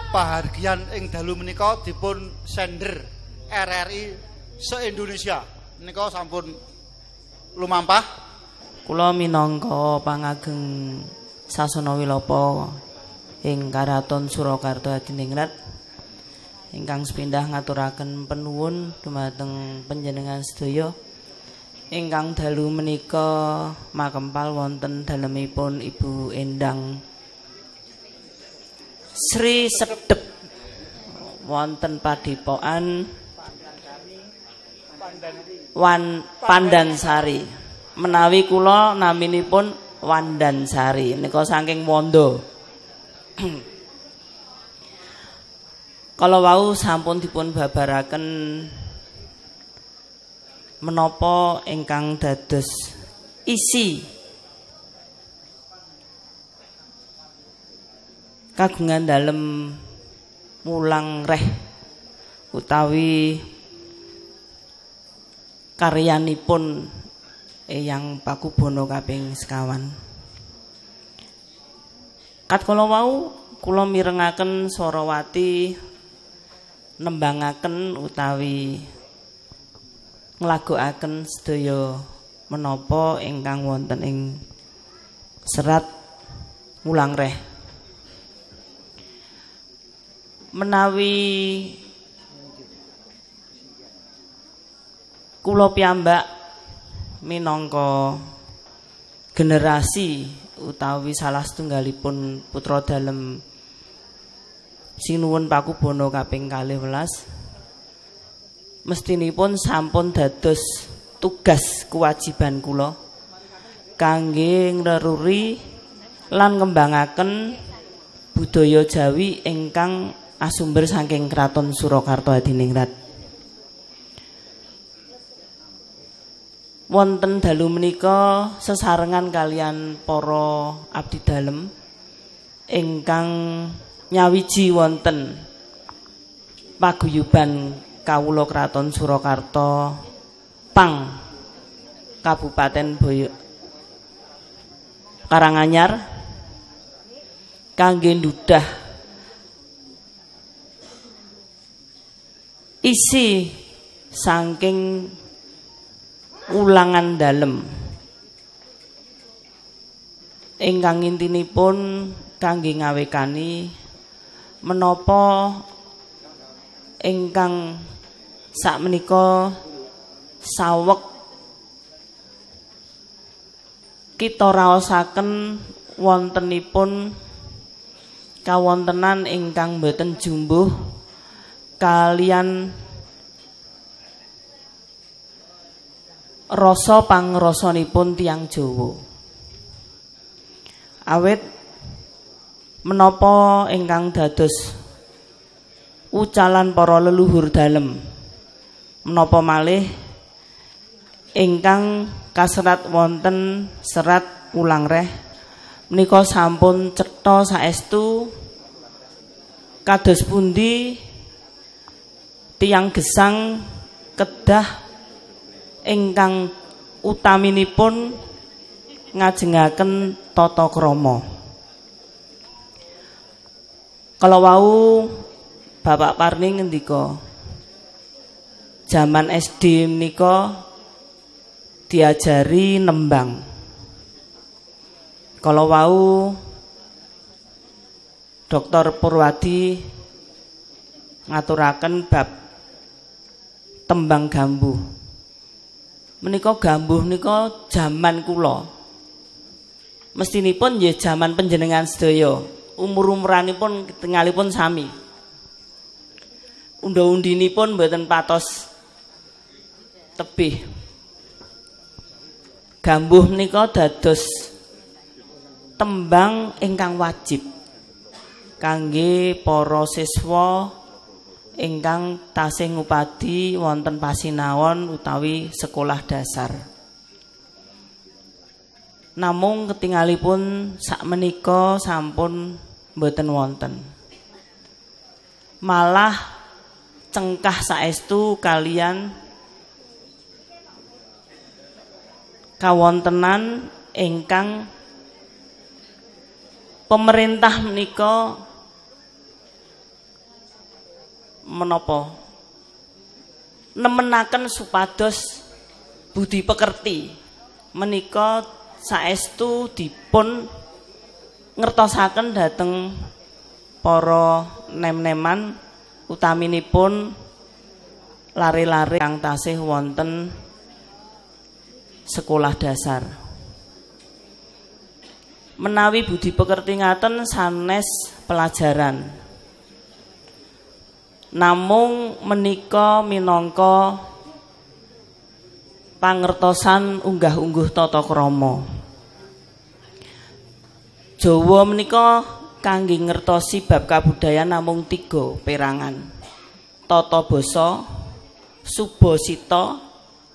Pahargyan ing dalu menika dipun sender RRI se-Indonesia. Menika sampun lumampah. Kula minangka pangageng Sasana Wilapa ing Karaton Surakarta Hadiningrat ingkang sepindah ngaturaken penuwun dumateng panjenengan sedaya ingkang dalu menika makempal wonten dalemipun Ibu Endang Sri Sedep wonten Padepokan Wan Pandansari. Menawi kula naminipun Wandansari nika saking Wondo. Kala wau sampun dipun babaraken menapa ingkang dados isi kagungan dalem mulang reh utawi karyanipun Eyang Pakubono kaping sekawan. Kat kala wau kula mirengaken Swarawati nembangaken utawi nglagokaken sedaya menapa ingkang wonten ing serat mulang reh. Menawi kula piyambak minangka generasi utawi salah setunggalipun putra dalem Sinuwun Pakubono kaping 12 mestinipun sampun dados tugas kewajiban kula kangge ngreruri lan ngembangaken budaya Jawi ingkang asumber saking Kraton Surakarta Hadiningrat. Wonten dalu menika sesarengan kalian para abdi dalem ingkang nyawiji wonten paguyuban kawula Kraton Surakarta Pang Kabupaten Boyo Karanganyar kangge ndudah isi saking ulangan dalem ingkang intinipun kangge ngawekani menapa ingkang sakmenika saweg kita raosaken wontenipun kawontenan ingkang boten jumbuh kalian rasa pangrasanipun tiyang Jawa. Awit menapa ingkang dados ucalan para leluhur dalem menapa malih ingkang kaserat wonten serat ulang reh menika sampun cetha saestu kados pundi tiyang gesang kedah ingkang utaminipun ngajengaken tata krama. Kala wau Bapak Parni ngendika jaman SD menika diajari nembang. Kala wau Dr. Purwadi ngaturaken bab tembang gambuh. Menika gambuh menika jaman kula. Mestinipun nggih jaman panjenengan sedaya. Umur-umuranipun ketingalipun sami. Unda-undinipun mboten patos tebih. Gambuh menika dados tembang ingkang wajib kangge para siswa ingkang tasih ngupadi wonten pasinaon utawi sekolah dasar. Namung ketingalipun sakmenika sampun mboten wonten. Malah cengkah saestu kalian kawontenan ingkang pemerintah menika menapa nemenaken supados budi pekerti menika saestu dipun ngertosaken dhateng para nem-neman utaminipun lare-lare kang tasih wonten sekolah dasar. Menawi budi pekerti ngaten sanes pelajaran, namung menika minangka pangertosan unggah-ungguh tata krama. Jawa menika kangge ngertosi bab kabudayan namung 3 perangan: tata basa, subasita,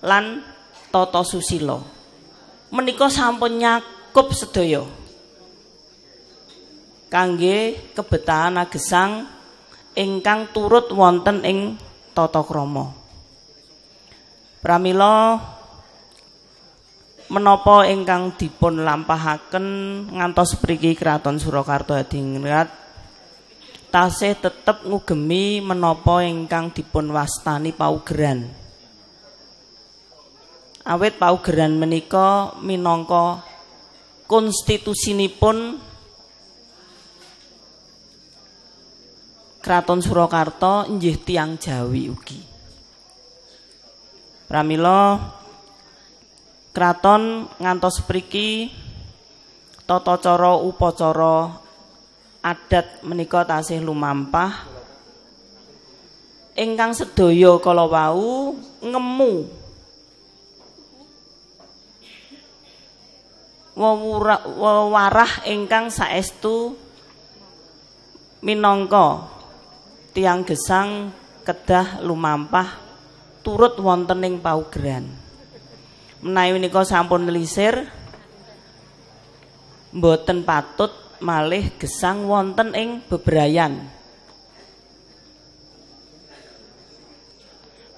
lan tata susila. Menika sampun nyakup sedaya kangge kebetahan agesang ingkang turut wonten ing tata krama. Pramila menapa ingkang dipun lampahaken ngantos mriki Kraton Surakarta Hadiningrat tasih tetep ngugemi menapa ingkang dipun wastani paugeran. Awit paugeran menika minangka konstitusinipun Kraton Surakarta inggih tiyang Jawi ugi. Pramila kraton ngantos mriki tata cara upacara adat menika tasih lumampah ingkang sedaya kala wau ngemu wewarah ingkang saestu minangka tiyang gesang kedah lumampah turut wonten ing paugeran. Menawi menika sampun nelisir mboten patut malih gesang wonten ing bebrayan.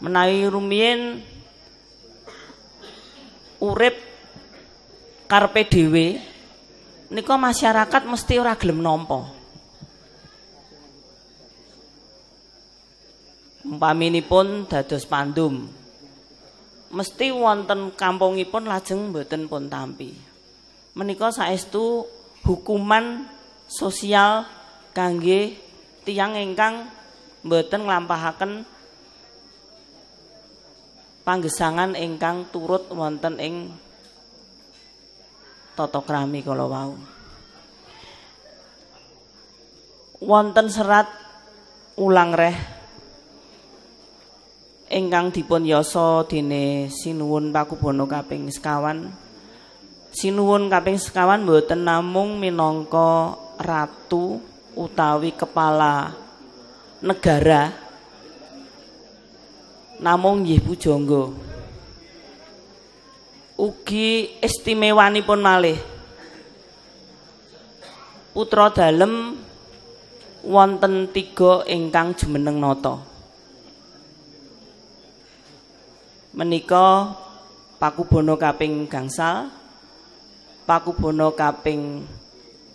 Menawi rumiyin urip karepe dhewe nika masyarakat mesti ora gelem nampa. Umpaminipun dados pandum, mesti wonten kampungipun lajeng mboten pun tampi. Menika saestu hukuman sosial kangge tiyang ingkang mboten nglampahaken panggesangan ingkang turut wonten ing tata krami kala wau. Wonten serat ulang reh ingkang dipun yasa dene Sinuwun Pakubono kaping sekawan. Sinuwun kaping sekawan mboten namung minangka ratu utawi kepala negara, namung nggih pujangga. Ugi istimewanipun malih putra dalem wonten 3 ingkang jumeneng nata. Menika Pakubono kaping gangsal, Pakubono kaping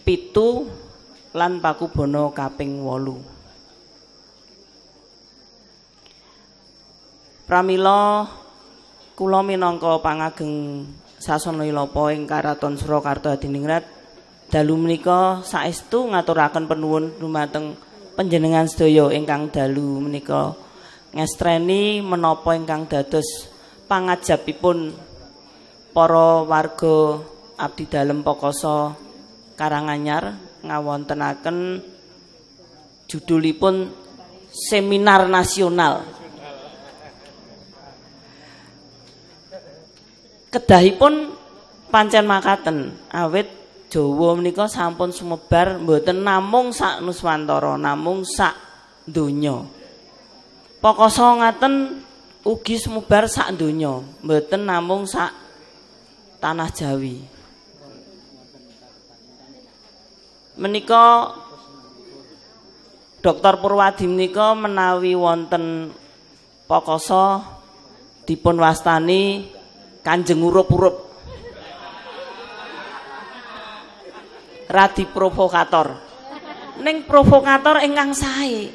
7, lan Pakubono kaping 8. Pramila kula minangka pangageng sasana ilapa ing Karaton Surakarta Hadiningrat dalu menika saestu ngaturaken penuwun dumateng panjenengan sedaya ingkang dalu menika ngestreni menapa ingkang dados pangajapipun para warga abdi dalem Pokoso Karanganyar ngawontenaken judulipun Seminar Nasional. Kedahipun pancen makaten awit Jawa menika sampun sumebar mboten namung sak Nuswantara, namung sak donya. Pokoso ngaten ugi sumebar sak donya, mboten namung sak tanah Jawi. Menika Dr. Purwadi menika menawi wonten Pokoso dipun wastani Kanjeng Urup-urup. Radi provokator. Ning provokator ingkang sae.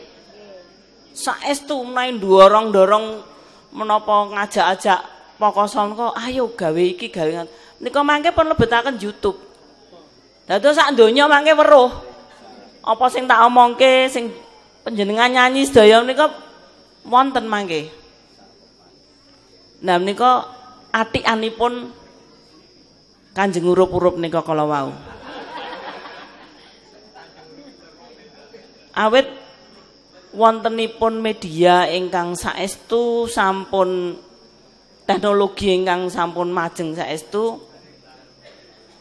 Saestu menawi ndorong-ndorong menapa ngajak-ajak Pokoso menika ayo gawe iki gawe nika mangke pun lebetaken YouTube. Dados sak donya mangke weruh. Apa sing tak omongke sing panjenengan nyanyi sedaya menika wonten mangke. Nah menika atikanipun Kanjeng Urup-urup nika kala wau. Awit wontenipun media ingkang saestu sampun teknologi ingkang sampun majeng saestu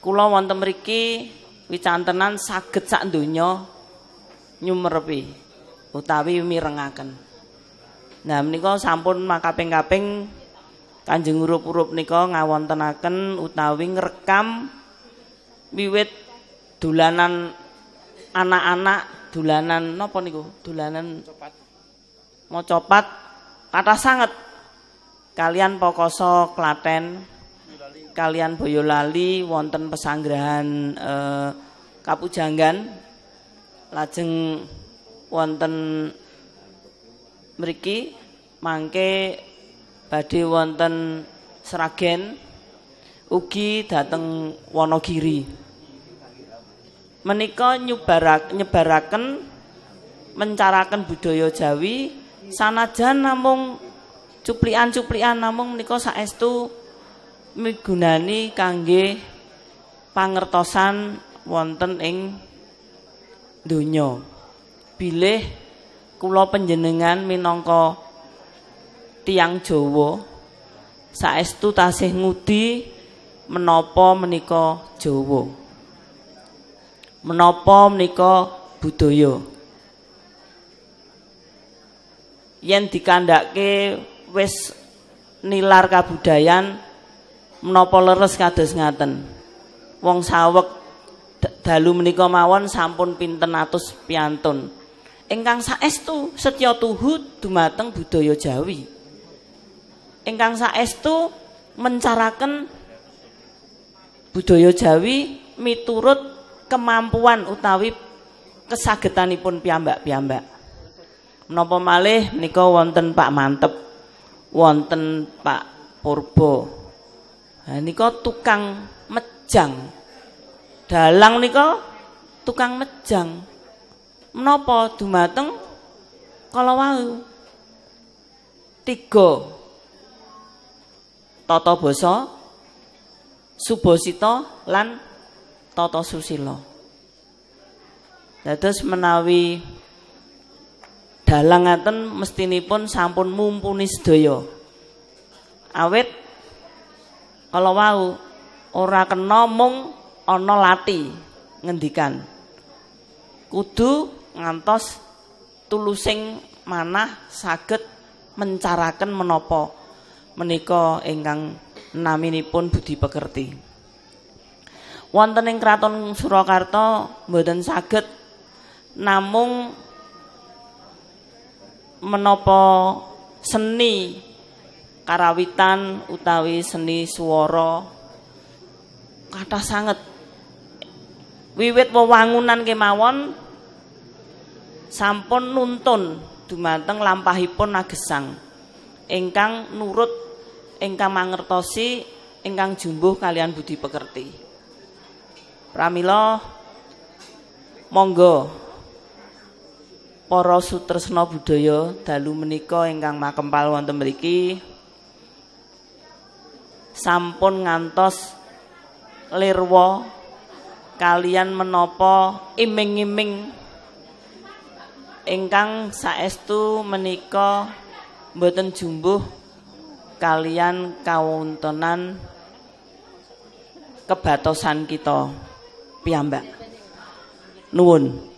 kula wonten mriki wicantenan saged sak donya nyumerepi utawi mirengaken. Nah menika sampun makaping-kaping Kanjeng Urup-urup nika ngawontenaken utawi ngrekam wiwit dolanan anak-anak, dolanan napa niku? Dolanan macapat kathah sanget kalian Pokoso Klaten, kalian Boyolali wonten pesanggrahan Kapujanggan, lajeng wonten mriki mangke badhe wonten Sragen ugi dhateng Wonogiri. Menika nyebaraken mencaraken budaya Jawi sanajan namung cuplikan-cuplikan namung menika saestu migunani kangge pangertosan wonten ing donya. Bilih kula panjenengan minangka tiyang Jawa saestu tasih ngudi menapa menika Jawa, menapa menika budaya. Yen dikandhake wis nilar kabudayan menapa leres kados ngaten. Wong saweg dalu menika mawon sampun pinten atus piantun ingkang saestu setya tuhu dumateng budaya Jawi, ingkang saestu mencaraken budaya Jawi miturut kemampuan utawi kesagetanipun piyambak-piyambak. Menapa malih menika wonten Pak Mantep, wonten Pak Purbo. Nah nika tukang mejang. Dalang nika tukang mejang. Menapa dumateng kala wau tiga tata basa, subasita lan tata susila. Dados menawi dalang ngaten mestinipun sampun mumpuni sedaya. Awit kala wau ora kena mung ana lati ngendikan. Kudu ngantos tulusing manah saged mencaraken menapa menika ingkang naminipun budi pekerti. Wonten ing Kraton Surakarta mboten saged namung menapa seni karawitan utawi seni swara kathah sanget. Wiwit wewangunan kemawon sampun nuntun dumateng lampahipun agesang ingkang nurut, ingkang mangertosi, ingkang jumbuh kalian budi pekerti. Pramila monggo para sutresna budaya dalu menika ingkang makempal wonten mriki sampun ngantos lirwa kalian menapa iming-iming ingkang saestu menika mboten jumbuh kalian kawontenan kebatosan kita piyambak. Nuwun.